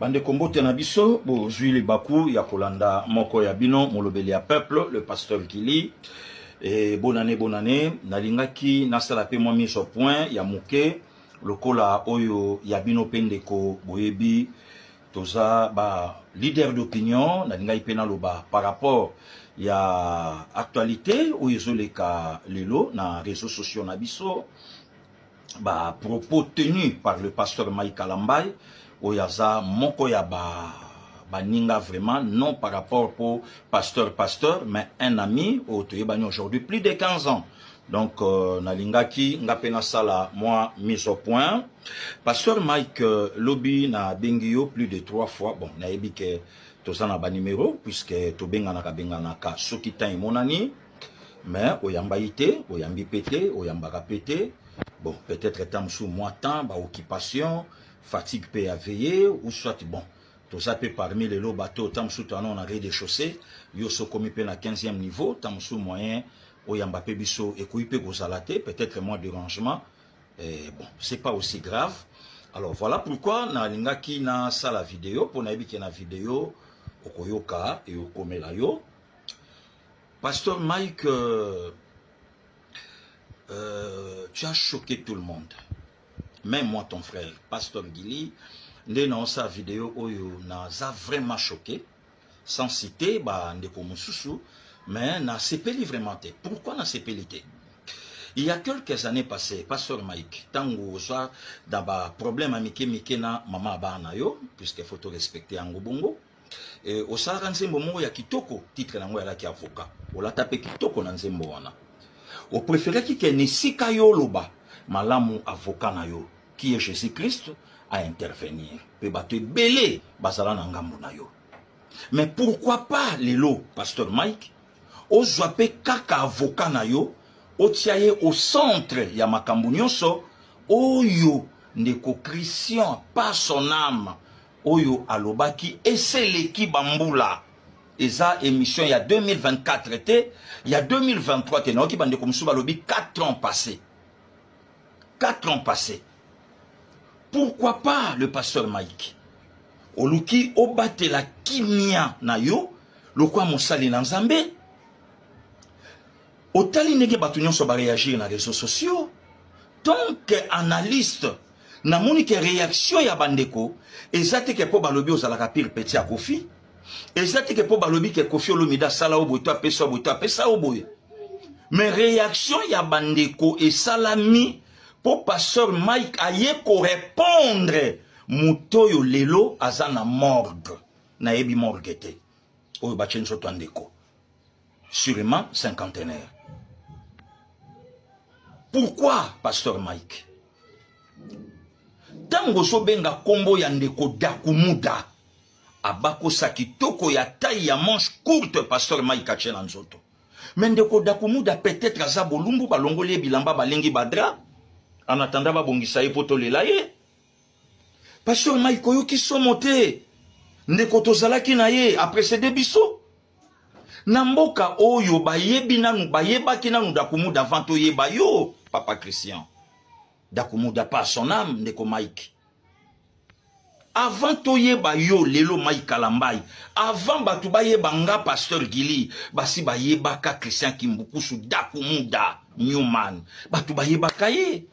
Bandeko, mbote na biso. Bozwi libaku ya kolanda moko ya bino, molobeli ya peuple, le pasteur Gili. E bonane, bonane. Nalingaki nasala mpe mwa mise au point ya moke lokola oyo ya bino mpe ndeko. Boyebi, toza ba leader d'opinion. Nalingaki mpe naloba par rapport ya actualité oyo ezoleka lelo na réseaux sociaux na biso, ba propos tenus par le pasteur Mike Kalambay, oyo aza moko ya ba baninga vraiment, non par rapport pour pasteur pasteur, mais un ami oyo toyebani aujourd'hui plus de 15 ans. Donc nalingaki nga mpe nasala mwa mise au point. Pasteur Mike, lobi nabengi yo plus de trois fois. Bon, nayebi ke toza na banimero puisque tobenganaka benganaka soki temps emonani, mais oyambai te, oyambi mpe te, oyambaka mpe te. Bon, peut-être temps mosusu, mwa temps, baoccupation, fatigue mpe ya veille, ou soit, bon, toza mpe parmi lelo bato, ta mosusu toana na rez-de-chaussée, yo sokomi mpe na 15e niveau, ta mosusu moyen oyamba mpe biso ekoki mpe kozala te, peut-être mwa dérangement. Eh, bon, c'est pas aussi grave. Alors voilà pourquoi nalingaki nasala video, mpo nayebi ke na video okoyoka e okomela yo. Pasteur Mike, tu as choqué tout le monde, même moi, ton frère, pasteur Gili. Nde naosala video oyo, naza vraiment choqué, sans citer bandeko mosusu, mais nasepeli vraiment te. Pourquoi nasepeli te? Il y a quelques années passées, pasteur Mike, ntango ozwa na baproblème ya mike mike na mama ya bana na yo, puisque faut torespecte yango bongo, osalaka nzembo moko ya kitoko, titre nango ezalaki Avocat. Olata mpe kitoko na nzembo wana. Opréféraki ke na esika yo oloba malamu, avocat na yo, qui est Jésus Christ, a intervenir, mpe bato ebele bazala na ngambo na yo. Mais pourquoi pas lelo, pasteur Mike, ozwa mpe kaka avocat na yo, otia ye au centre ya makambo nyonso oyo ndeko Christian, paix à son âme, oyo alobaki eseleki bambula? Eza émission ya 2024 te, ya 2023 te. Nayoki bandeko mosusu balobi 4 ans passé, 4 ans passé. Pourquoi pas le pasteur Mike oluki obatela kimia na yo lokwa mosali na Nzambe? Otali ndenge bato nyonso baréagir na réseaux sociaux. Tant que analyste, namoni ke réaction ya bandeko eza te ke mpo balobi ozalaka pire petit ya Kofi, eza te ke mpo balobi ke Kofi Olomide asala o boye to apesa boye to apesa o boye, mais réaction ya bandeko esalami mpo pasteur Mike aye korépondre moto oyo lelo aza na morgue. Nayebi morgue te oyo batie nzoto ya ndeko, sûrement cinquantenaire. Pourquoi, pasteur Mike, ntango ozobenga nkombo ya ndeko Dakumuda, abakosa kitoko ya taille ya manche courte, pasteur Mike atie na nzoto? Mais ndeko Dakumuda peut-être aza bolumbu, balongoli ye bilamba, balengi badraps en attendant babongisa ye mpo tolela ye. Pasteur Mike, oyoki somo te? Ndeko tozalaki na ye aprécédé biso na mboka oyo, bayebi nanu, bayebaki nanu Dakumuda avant toyeba yo, papa Christian Dakumuda, paix à son âme. Ndeko Mike, avant toyeba yo lelo, Mike Kalambai, avant bato bayeba nga pasteur Gili, basi bayebaka Christian Kimbukusu Dakumuda Newman, bato bayebaka ye.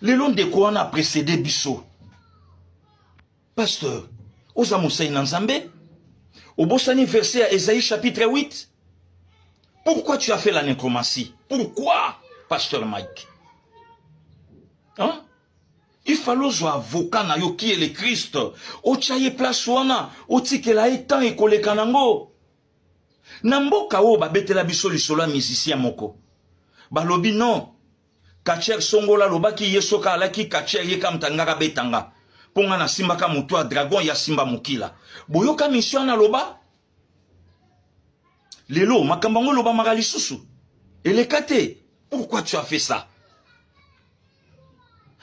Lelo ndeko wana aprécédé biso. Pasteur, oza mosali na Nzambe, obosani verset ya Esaïe chapitre 8? Pourquoi tu as fait la nécromancie? Pourquoi, pasteur Mike, hein? Il fallait ozwa avocat na yo, qui est le Christ, otya ye place wana, otikela ye temps ekoleka nango. Na mboka oyo babetela biso lisolo ya musicien moko, balobi non, catcheur songola alobaki ye soki alaki catcheur, ye ka moto alingaka betanga mpo nga nasimbaka motu ya dragon, ya simba mokila. Boyoka mission wana aloba. Lelo makambo yango elobamaka lisusu, eleka te. Pourquoi tu as fait ça,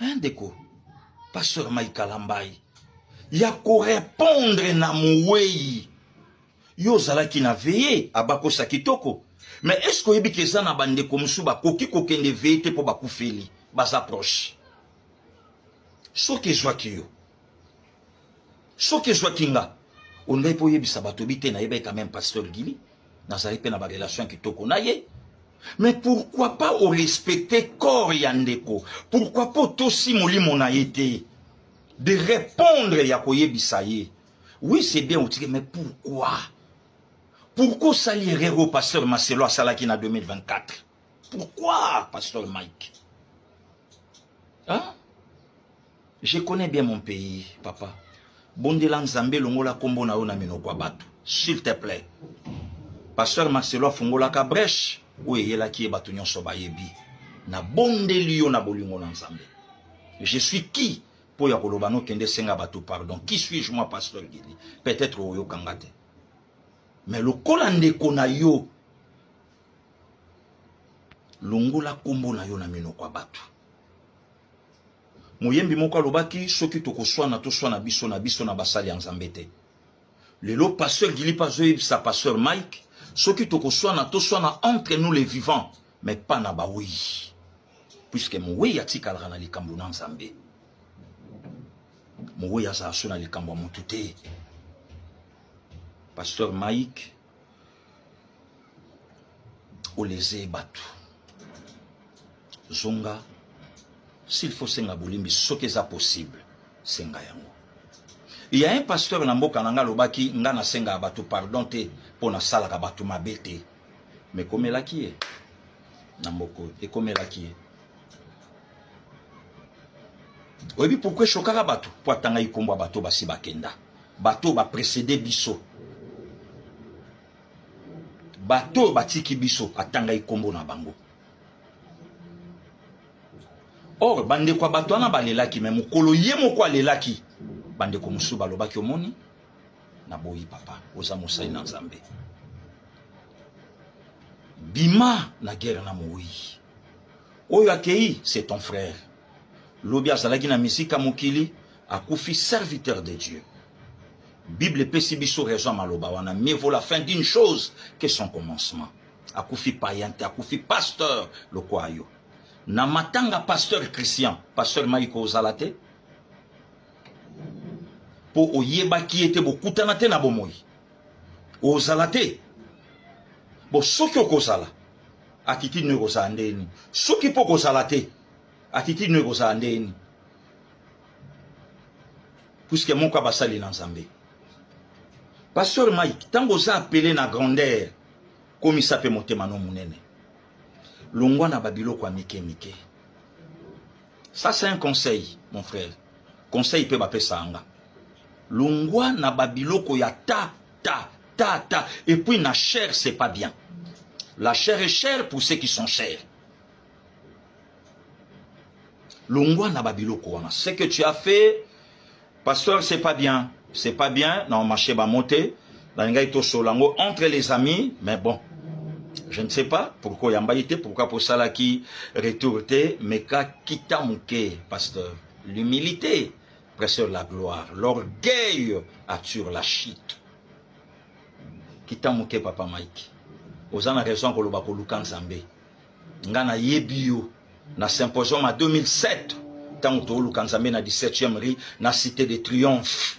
hein, ndeko pasteur Mike Kalambai, ya korépondre na mowei? Yo ozalaki na veillée, abakosa kitoko, mais est ce que oyebi ke eza na bandeko mosusu bakoki kokende veillée te mpo bakufeli, baza proche? Soki ezwaki yo. Soki ezwaki nga, olingaki mpe oyebisa bato bi te, nayebaki quand même pasteur Gili, nazali mpe na barelation kitoko na ye. Mais pourquoi pas orespecte corps ya ndeko? Pourquoi pas otosi molimo na ye te de répondre ya koyebisa ye? Oui, c'est bien otiki, mais pourquoi? Pourquoi osali erreur oyo pasteur Marcelo asalaki na 2024? Pourquoi, pasteur Mike, hein? Je connais bien mon pays, papa. Bondela Nzambe, longola kombo na yo na minoko ya bato, s'il te plaît. Pasteur Marcelo afungolaka brèche oyo eyelaki ye, bato nyonso bayebi. Nabondeli yo na bolingo na Nzambe. Je suis qui mpo ya koloba nokende senga bato pardon? Qui suis-je, moi, pasteur Gili? Peut-être oyokanga te, mais lokola ndeko na yo, longola nkombo na yo na minoko ya bato. Moyembi moko alobaki: soki tokoswana, toswana biso na biso na basali ya Nzambe te. Lelo pasteur Gili mpe azoyebisa pasteur Mike: soki tokoswana, toswana entre nous les vivants, mais pas na bawei, puisque mowei atikalaka na likambo na Nzambe. Mowei azala so na likambo ya motu te. Pasteur Mike, oleze bato. Zonga. S'il faut senga bolimbi, soki eza possible, senga yango. Il y a un pasteur na mboka na nga alobaki: nga nasengaka bato pardon te mpo nasalaka bato mabe te. Mais ekomelaki ye na mboka oyo, ekomelaki ye. Oyebi pourquoi eshokaka bato? Mpo atangaki nkombo ya bato basi bakenda, bato baprécédé biso, bato oyo batiki biso, atangaki nkombo na bango. Or bandeko ya bato wana balelaki, mais mokolo ye moko alelaki, bandeko mosusu balobaki: omoni, naboyi, papa, oza mosali na Nzambe, bima na guerre na mowei oyo akei. C'est ton frère. Lobi azalaki na misika mokili, akufi serviteur de Dieu. Bible epesi biso raison ya maloba wana: mieux vaut la fin d'une chose que son commencement. Akufi païen te, akufi pasteur lokwa yo. Na matanga pasteur Christian, pasteur Mike ozala te mpo oyebaki ye te, bokutana te na bomoi, ozala te. Bo soki okozala, attitude no ekozala ndeni? Soki mpo okozala te, attitude no ekozala ndeni? Puisque moko abasali na Nzambe. Pasteur Mike, ntango oza appelé na grandeur, komisa mpe motema no monene, longwa na babiloko ya mike mike. Ça, c'est un conseil, mon frère, conseil mpe bapesa nga: longwa na babiloko ya ta ta ta ta. Et puis na chair, c'est pas bien. La chair est chère pour ceux qui sont chers. Longwa na babiloko wana. Ce que tu as fait, pasteur, c'est pas bien, c'est pas bien. Na marché bamote nalingaki tosola yango entre les amis, mais bon, je ne sais pas pourquoi oyambaki te, pourquoi posalaki retour te. Mais ka kita moke, pasteur. L'humilité précède la gloire, l'orgueil attire la chute. Kita moke, papa Mike. Oza na raison koloba koluka Nzambe. Nga nayebi yo na symposium ya 2007, ntango tooluka Nzambe na 17e rue, na Cité de Triomphe.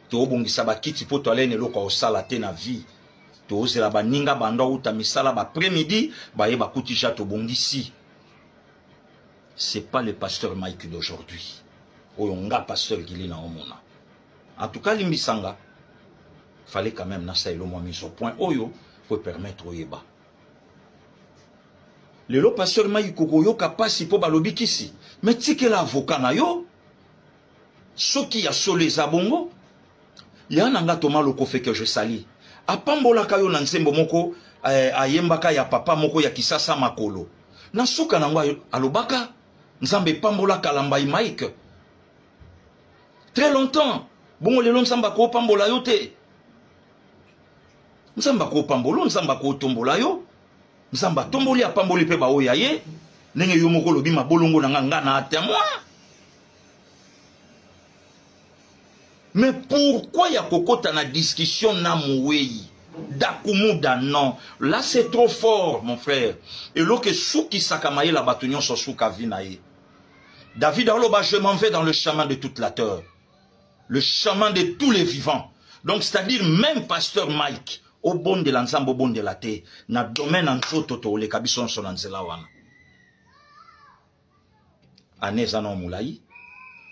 Toobongisa bakiti mpo toalene eloko ya kosala te na vie. Tozela baninga bando auta misala baprès-midi, baye bakuti ja tobongisi. C'est pas le pasteur Mike d'aujourd'hui oyo nga pasteur Gili na omona. En tout cas, limbisanga, fallait quand même nasalela mwa mise au point oyo po permettre oyeba. Lelo pasteur Mike kokoyoka mpasi mpo balobi kisi, mais tikela avocat na yo soki ya solo eza bongo. Ya na nga Toma Lokofe, que je sali, apambolaka yo na nzembo moko ayembaka ya papa moko ya Kisasa makolo. Na suka nango alobaka: Nzambe epambolaka Lambai Mike très longtemps. Bongo lelo Nzambe akopambola yo te? Nzambe akopambola, Nzambe akotombola yo. Nzambe atomboli, apamboli mpe baoyo ya ye. Ndenge yo moko olobi mabolongo na nga, nga na témoin. Mais pourquoi ya kokota na discussion na mowei dakumuda? Non, là c'est trop fort, mon frère. Eloko esukisaka mayela bato nyonso, suka vi na ye. David aloba: je m'en vais dans le chemin de toute la terre. Le chemin de tous les vivants. Donc c'est-à-dire même pasteur Mike, obondela Nzambe obondela te na domaine ya nzoto toleka biso nyonso na nzela wana. Année eza na molai,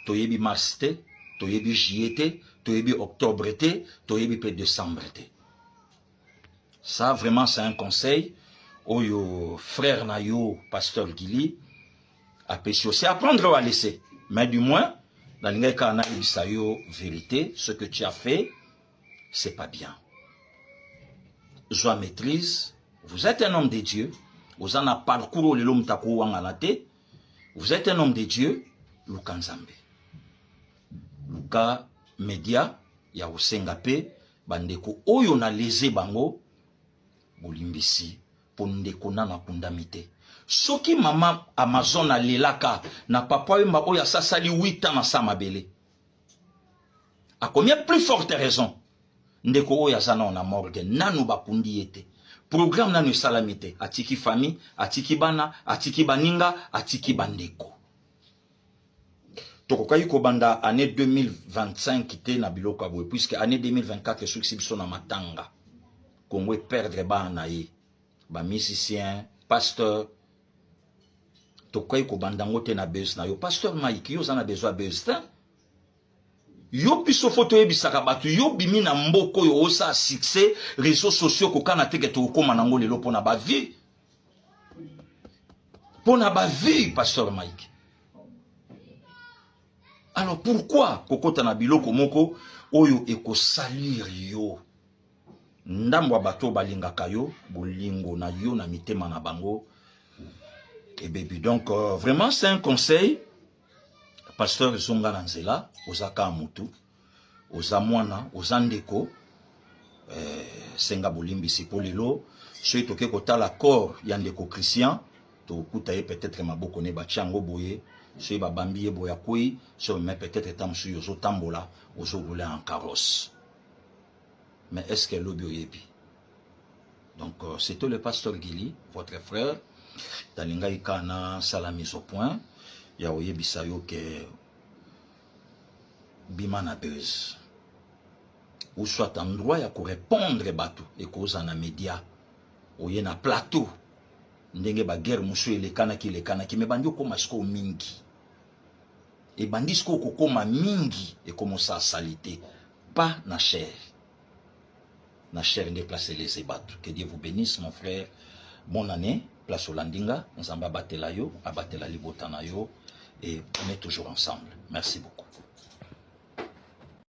toyebi mars te, toyebi juillet te, toyebi octobre te, toyebi mpe décembre te. Ça vraiment, c'est un conseil oyo frère na yo pasteur Gili apesi yo. C'est à prendre ou à laisser, mais du moins nalingaki kaka nayebisa yo vérité: ce que tu as fait, c'est pas bien. Zwa maîtrise. Vous êtes un homme de Dieu, oza na parcours oyo lelo moto akowangana te. Vous êtes un homme de Dieu. Luka Nzambe, luka média ya kosenga mpe bandeko oyo na leze bango bolimbisi, mpo ndeko nano akundami te. Soki mama Amazon alelaka na Papa Wemba oyo asasali 8 ans na sa mabele, à combien plus forte raison ndeko oyo aza nano na morgue, nanu bakundi ye te, programme nanu esalami te, atiki famille, atiki bana, atiki baninga, atiki bandeko. Tokokaki kobanda année 2025 te na biloko ya boye, puisque année 2024 esukisi biso na matanga. Kongo eperdre bana na ye, bamusicien, pasteur. Tokokaki kobanda yango te na buzz na yo, pasteur Mike. Yo oza na besoin ya buzz te. Yo biso fo toyebisaka bato yo bimi na mboka oyo osala succès, réseaux sociaux kokana teke tokokóma nango lelo mpo na bavie, mpo na bavie, pasteur Mike. Alors pourquoi kokota na biloko moko oyo ekosalir yo? Ndambo ya bato oyo balingaka yo, bolingo na yo na mitema na bango ebebi. Donc vraiment, c'est un conseil, pasteur. Ezonga na nzela. Oza kaka motu, oza mwana, oza ndeko. Senga bolimbisi, mpo lelo soki toke kotala corps ya ndeko Christian, tokuta ye peut-être maboko ne batia yango boye, soki babambi ye boye, akwei so, mais peut-être ta mosusu ozotambola, ozoroule en carrosse. Mais est ce que lobi oyebi? Donc c'était le pasteur Gili, votre frère. Nalingaki kaka nasala mise au point ya koyebisa yo ke bima na buzz, ou soit endroit ya korépondre bato ekozala na média, oye na plateau ndenge baguerre mosusu elekanaki elekanaki. Me bandi okóma sikoyo mingi, ebandi sikoyo kokóma mingi, ekóma osala saleté pas na chair, na chair nde place eleze bato. Que Dieu vous bénisse, mon frère. Bonne année. Place olandi nga, Nzambe abatela yo, abatela libota na yo, et on est toujours ensemble. Merci beaucoup.